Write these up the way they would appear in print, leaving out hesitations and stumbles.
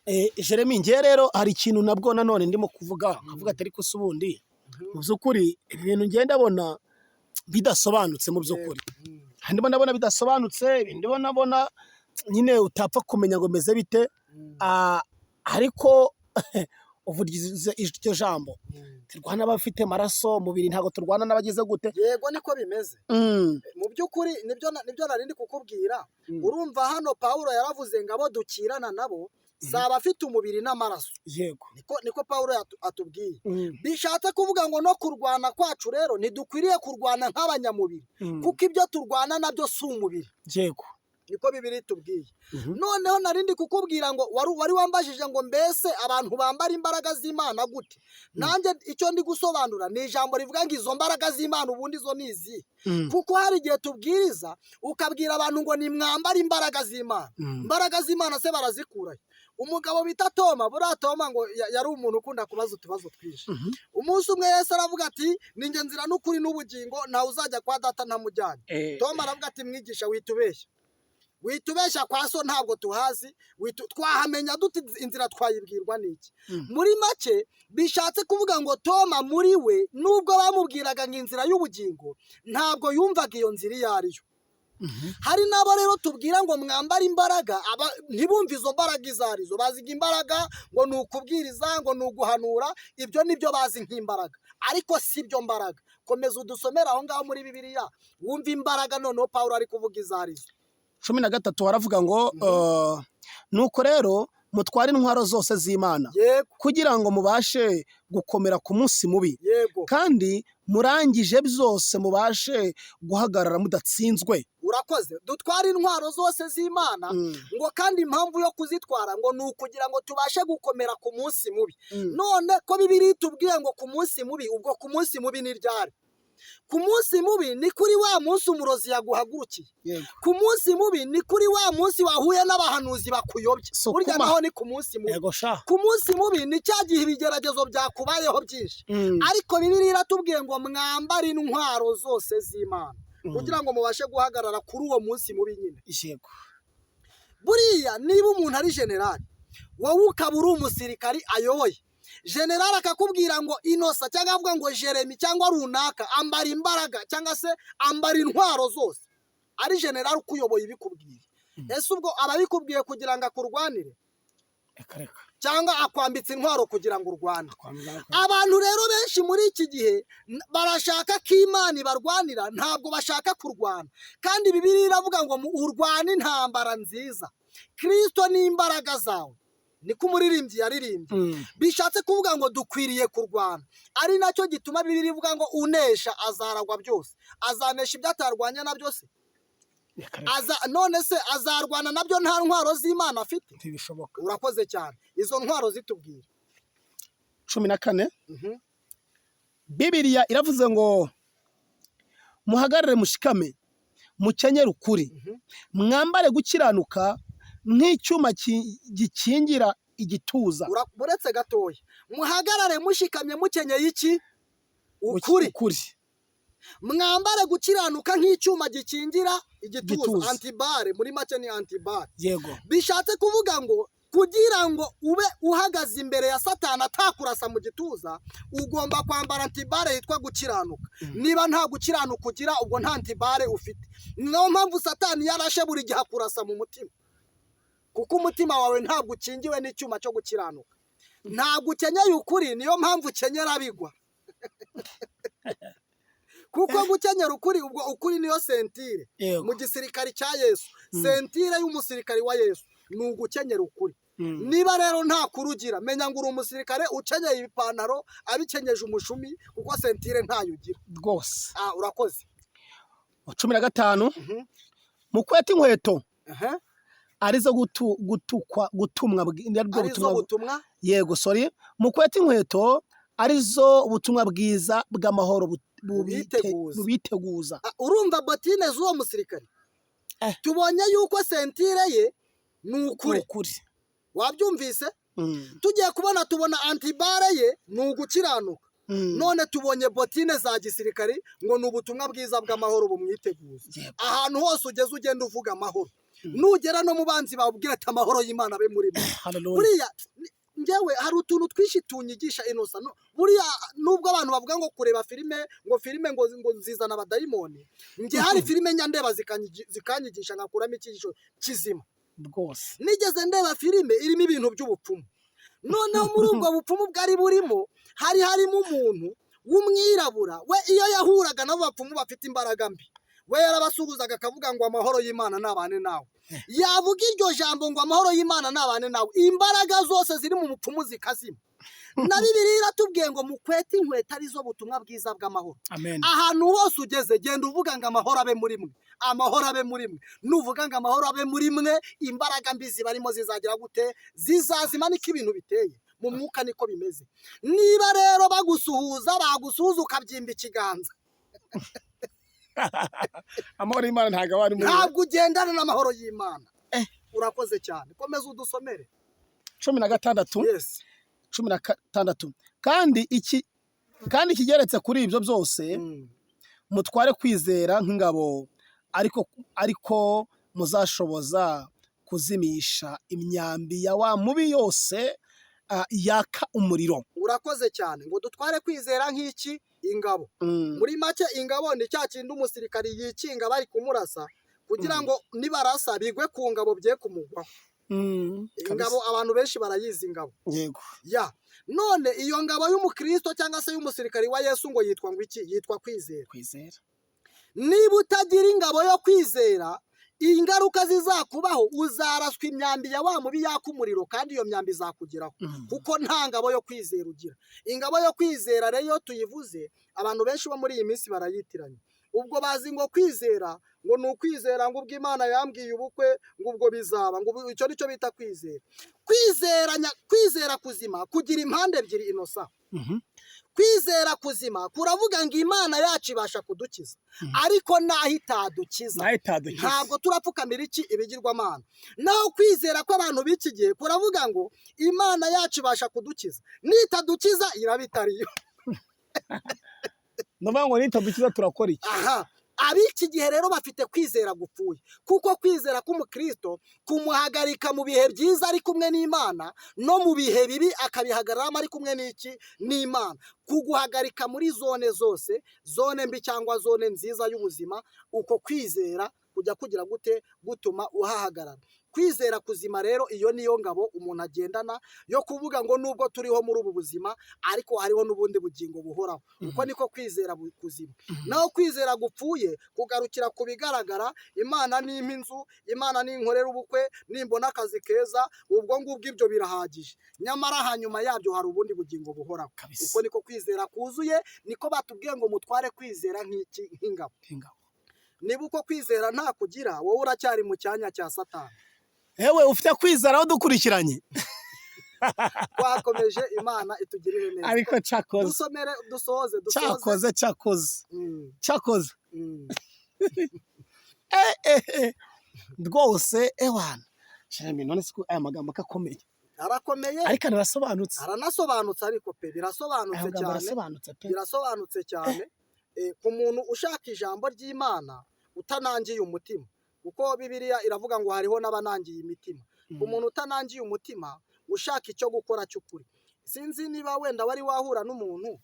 Jeremy, ngewe rero hari ikintu nabwo nanone ndimo kuvuga, nkavuga ati: "Ariko se ubundi mu by'ukuri ibi bintu ngenda ndabona bidasobanutse?" Mu by'ukuri ndimo ndabona bidasobanutse, ibindi ndimo ndabona nyine utapfa kumenya ngo bimeze bite. Ariko uvugize iryo jambo, turwana n'abafite amaraso umubiri, ntabwo turwana n'abagize gute? Yego, niko bimeze. Mu by'ukuri nibyo nari ndi kukubwira. Urumva hano Pawulo yaravuze ngo abo dukirana nabo si abafite umubiri n'amaraso. Niko Pawulo atubwiye. Bishatse kuvuga ngo no kurwana kwacu rero ntidukwiriye kurwana nk'abanyamubiri, kuko ibyo turwana nabyo si umubiri. Niko Bibiliya itubwiye. Noneho nari ndi kukubwira ngo wari wambajije ngo mbese abantu bambara imbaraga z'Imana gute? Nanjye icyo ndi gusobanura ni ijambo rivuga ngo izo mbaraga z'Imana ubundi zo ni izihe? Kuko hari igihe tubwiriza, ukabwira abantu ngo nimwambare imbaraga z'Imana. Imbaraga z'Imana se barazikurahe? Umugabo bita Toma, buriya Toma ngo yari umuntu ukunda kubaza utubazo twinshi. Umunsi umwe Yesu aravuga ati: "Ni njye nzira n'ukuri n'ubugingo, ntawe uzajya kwa Data ntamujyanye." Toma aravuga ati: "Mwigisha, witubeshya, witubeshya, kwa So ntabwo tuhazi, twahamenya dute? Inzira twayibwirwa n'iki?" Muri make bishatse kuvuga ngo Toma muri we, nubwo bamubwiraga ngo inzira y'ubugingo, ntabwo yumvaga iyo nzira iyo ari yo. Hari n'abo rero tubwira ngo mwambare imbaraga, ntibumve izo mbaraga izo arizo. Baziga imbaraga ngo ni ukubwiriza, ngo ni uguhanura, ibyo nibyo bazi nk'imbaraga, ariko si byo mbaraga. Komeza udusomere aho ngaho muri Bibiliya, wumve imbaraga noneho Pawulo ari kuvuga izo arizo. 13 baravuga ngo nuko rero mutware intwaro zose z'Imana, kugira ngo mubashe gukomera ku munsi mubi, kandi murangije byose mubashe guhagarara mudatsinzwe. Urakoze. Dutware intwaro zose z'Imana, ngo kandi impamvu yo kuzitwara ngo ni ukugira ngo tubashe gukomera ku munsi mubi. None ko Bibiliya itubwiye ngo ku munsi mubi, ubwo ku munsi mubi ni ryari? Ku munsi mubi ni kuri wa munsi umurozi yaguhagurukiye. Ku munsi mubi ni kuri wa munsi wahuye n'abahanuzi bakuyobya. Sukuma. Burya naho ni ku munsi mubi. Yego sha. Ku munsi mubi ni cya gihe ibigeragezo byakubayeho byinshi. Ariko Bibiliya iratubwiye ngo mwambare intwaro zose z'Imana, kugira ngo mubashe guhagarara kuri uwo munsi mubi nyine. Buriya niba umuntu ari generali, wowe ukaba uri umusirikari ayoboye, generali akakubwira ngo Inosa, cyangwa avuga ngo Jeremy cyangwa runaka, ambara imbaraga cyangwa se ambara intwaro zose, ari generali ukuyoboye ibikubwiye, ese ubwo aba abikubwiye kugira ngo akurwanire, Reka reka. cyangwa akwambitse intwaro kugira ngo urwane? Abantu rero benshi muri iki gihe barashaka ko Imana ibarwanira, ntabwo bashaka kurwana. Kandi Bibiliya iravuga ngo urwane intambara nziza, Kirisito ni imbaraga zawe, niko umuririmbyi yaririmbye. Bishatse kuvuga ngo dukwiriye kurwana, ari nacyo gituma Bibiliya ivuga ngo unesha azaragwa byose. Azanesha ibyo atarwanya na byose? Reka reka. None se azarwana nabyo nta ntwaro z'Imana afite? Ntibishoboka. Urakoze cyane, izo ntwaro zitubwira. 14. Bibiliya iravuze ngo muhagarare mushikame, mukenyere ukuri, mwambare gukiranuka nk'icyuma gikingira igituza. Uretse gatoya. Muhagarare mushikamye mukenyeye iki? Ukuri. Ukuri. Mwambare gukiranuka nk'icyuma gikingira igituza. Igituza. Anti-balles, muri make ni anti-balles. Bishatse kuvuga ngo kugira ngo ube uhagaze imbere ya Satani atakurasa mu gituza, ugomba kwambara anti-balles yitwa gukiranuka. Niba nta gukiranuka ugira, ubwo nta anti-balles ufite. Niyo mpamvu Satani yarashe buri gihe akurasa mu mutima, kuko umutima wawe ntabwo ukingiwe n'icyuma cyo gukiranuka, ntabwo ukenyeye ukuri. Niyo mpamvu ukenyera bigwa, kuko gukenyera ukuri, ubwo ukuri niyo ceinture mu gisirikari cya Yesu. Ceinture y'umusirikari wa Yesu ni ugukenyera ukuri. Niba rero nta kuri ugira, menya ngo uri umusirikare ukenyeye ibipantaro abikenyeje umushumi, kuko ceinture ntayo ugira. Rwose. Ah, urakoze. 15. Mukwete inkweto arizo gutukwa gutumwa aribwo arizo butumwa. Butumwa. Yego, sorry, mukwete inkweto arizo ubutumwa bwiza bw'amahoro Bubiteguza. bubiteguza. Ah, urumva bottines z'uwo musirikare? Tubonye yuko ceinture ye ni ukuri. Ukuri. Wabyumvise? Tugiye kubona, tubona anti-balles ye ni ugukiranuka. None tubonye bottines za gisirikari ngo ni ubutumwa bwiza bw'amahoro bumwiteguza. Ahantu hose ugeze ugenda uvuga amahoro. Nugera no mu banzi bawe, ubwira ati: "Amahoro y'Imana abe muri mwe." Hallelujah. Buriya njyewe hari utuntu twinshi tunyigisha, inosa. No, buriya nubwo abantu bavuga ngo kureba filime, ngo filime ngo zizana abadayimoni, njye hari filime njya ndeba zikanyigisha, nkakuramo icyigisho kizima. Nigeze ndeba filime irimo ibintu by'ubupfumu. Noneho muri ubwo bupfumu bwari burimo, hari harimo umuntu w'umwirabura. We iyo yahuraga n'abo bapfumu bafite imbaraga mbi, we yarabasuhuzaga akavuga ngo: "Amahoro y'Imana nabane nawe." Yavuga iryo jambo ngo: "Amahoro y'Imana nabane nawe," imbaraga zose ziri mu mupfumu zikazima. Na Bibiliya iratubwiye ngo mukwete inkweto arizo butumwa bwiza bw'amahoro. Amen. Ahantu hose ugeze, genda uvuga ngo: "Amahoro abe muri mwe, amahoro abe muri mwe." Nuvuga ngo: "Amahoro abe muri mwe," imbaraga mbi zibarimo zizagira gute? Zizazima. Niko ibintu biteye mu mwuka, niko bimeze. Niba rero bagusuhuza, bagusuhuza ukabyimba ikiganza, Amahoro y'Imana ntabwo aba ari muri we. Ntabwo ugendana n'amahoro y'Imana. Urakoze cyane, komeza udusomere. 16. Yes. 16: Kandi iki, kandi ikigeretse kuri ibyo byose, mutware kwizera nk'ingabo, ariko muzashoboza kuzimisha imyambi ya wa mubi yose yaka umuriro. Urakoze cyane. Ngo dutware kwizera nk'iki? Ingabo. Muri make, ingabo ni cya kindi umusirikari yikinga bari kumurasa, kugira ngo nibarasa bigwe ku ngabo, bye kumugwaho. Ingabo abantu benshi barayizi, ingabo. Ya none iyo ngabo y'umukristo cyangwa se y'umusirikari wa Yesu ngo yitwa ngo iki? Yitwa kwizera. Kwizera. Niba utagira ingabo yo kwizera, ingaruka zizakubaho, uzaraswa imyambi ya wa mubi yaka umuriro, kandi iyo myambi izakugeraho, kuko nta ngabo yo kwizera ugira. Ingabo yo kwizera rero, iyo tuyivuze, abantu benshi bo muri iyi minsi barayitiranya. Ubwo bazi ngo kwizera ngo ni ukwizera ngo ubwo Imana yambwiye ubukwe, ngo ubwo bizaba, ngo icyo nicyo bita kwizera. Kwizera kwizera kuzima kugira impande ebyiri, inosa. Kwizera kuzima kuravuga ngo Imana yacu ibasha kudukiza, ariko naho itadukiza, Naho itadukiza, ntabwo turapfukamira iki? Ibigirwamana. Naho kwizera kw'abantu b'iki gihe kuravuga ngo Imana yacu ibasha kudukiza, nitadukiza iraba itariyo. Ni ukuvuga ngo nitadukiza turakora iki? Aha, ab'iki gihe rero bafite kwizera gupfuye, kuko kwizera k'umukristo kumuhagarika mu bihe byiza ari kumwe n'Imana, no mu bihe bibi akabihagararamo ari kumwe n'iki? N'Imana. Kuguhagarika muri zone zose, zone mbi cyangwa zone nziza y'ubuzima, uko kwizera kujya kugira gute? Gutuma uhahagarara. Kwizera kuzima rero, iyo niyo ngabo umuntu agendana yo kuvuga ngo nubwo turiho muri ubu buzima, ariko hariho n'ubundi bugingo buhoraho. Uko niko kwizera kuzima. Naho kwizera gupfuye kugarukira ku bigaragara: Imana nimpa inzu, Imana ninkorera ubukwe, nimbona akazi keza, ubwo ngubwo ibyo birahagije. Nyamara hanyuma yabyo hari ubundi bugingo buhoraho. Uko niko kwizera kuzuye. Niko batubwiye ngo mutware kwizera nk'iki? Nk'ingabo. Ingabo. Niba uko kwizera nta kugira, wowe uracyari mu cyanya cya Satani. Ewe ufite kwizera aho dukurikiranye. Twakomeje, Imana itugirire neza. Ariko cyakoze. Dusomere, dusoze, dusoze. Cyakoze, cyakoze. Cyakoze. Rwose ewana shami, none se ko aya magambo akakomeye? Arakomeye. Ariko arasobanutse. Aranasobanutse ariko pe, Aya birasobanutse magambo cyane. arasobanutse pe. Birasobanutse cyane. Ku muntu ushaka ijambo ry'Imana utanangiye umutima, kuko Bibiliya iravuga ngo hariho n'abanangiye imitima. Ku muntu utanangiye umutima, ushaka icyo gukora cy'ukuri, sinzi niba wenda wari wahura n'umuntu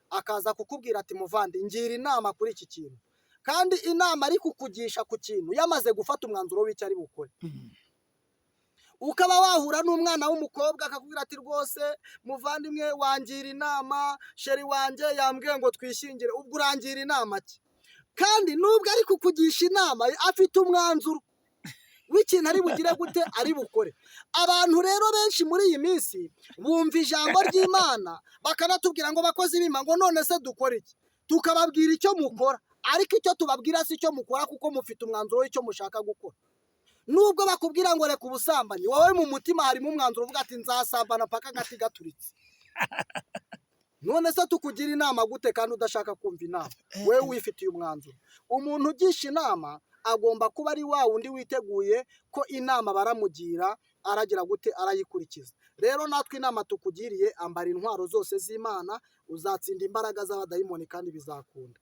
akaza kukubwira ati: "Muvandi, ngira inama kuri iki kintu," kandi inama ari kukugisha ku kintu yamaze gufata umwanzuro w'icyo ari bukore. Ukaba wahura n'umwana w'umukobwa akakubwira ati: "Rwose muvandimwe, wangira inama, chéri wanjye yambwiye ngo twishyingire, ubwo urangira inama ki?" Kandi nubwo ari kukugisha inama, afite umwanzuro w'ikintu ari bugire gute? Ari bukore. Abantu rero benshi muri iyi minsi bumva ijambo ry'Imana, bakanatubwira ngo: "Bakozi b'Imana," ngo: "none se dukore iki?" Tukababwira icyo mukora, ariko icyo tubabwira si icyo mukora, kuko mufite umwanzuro w'icyo mushaka gukora. Nubwo bakubwira ngo reka ubusambanyi, wowe mu mutima harimo umwanzuro uvuga ati: "Nzasambana paka agati gaturitse." None se tukugira inama gute kandi udashaka kumva inama, wowe wifitiye umwanzuro? Umuntu ugisha inama agomba kuba ari wa wundi witeguye ko inama baramugira aragira gute? Arayikurikiza. Rero natwe inama tukugiriye, ambara intwaro zose z'Imana, uzatsinda imbaraga z'abadayimoni kandi bizakunda.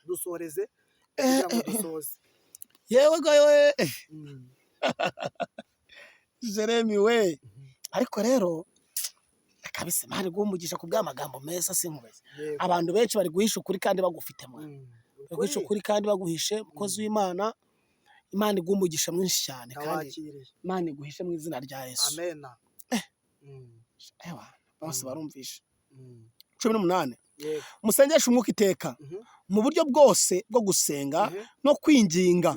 Dusoreze kugira ngo dusoze. Yewe gowe. Jeremy we, ariko rero kabisa Imana iguhe umugisha ku bw'amagambo meza, sinkubeshye. Abantu benshi bari guhisha ukuri kandi bagufite, mwana. Bari guhisha Ukuri ukuri kandi baguhishe. Mukozi w'Imana, Imana iguhe umugisha mwinshi cyane, kandi ndawakiriye. Imana iguhishe mu izina rya Yesu. Amena. Ewa, bose barumvishe. 18. Musengeshe umwuka iteka mu buryo bwose bwo gusenga no kwinginga.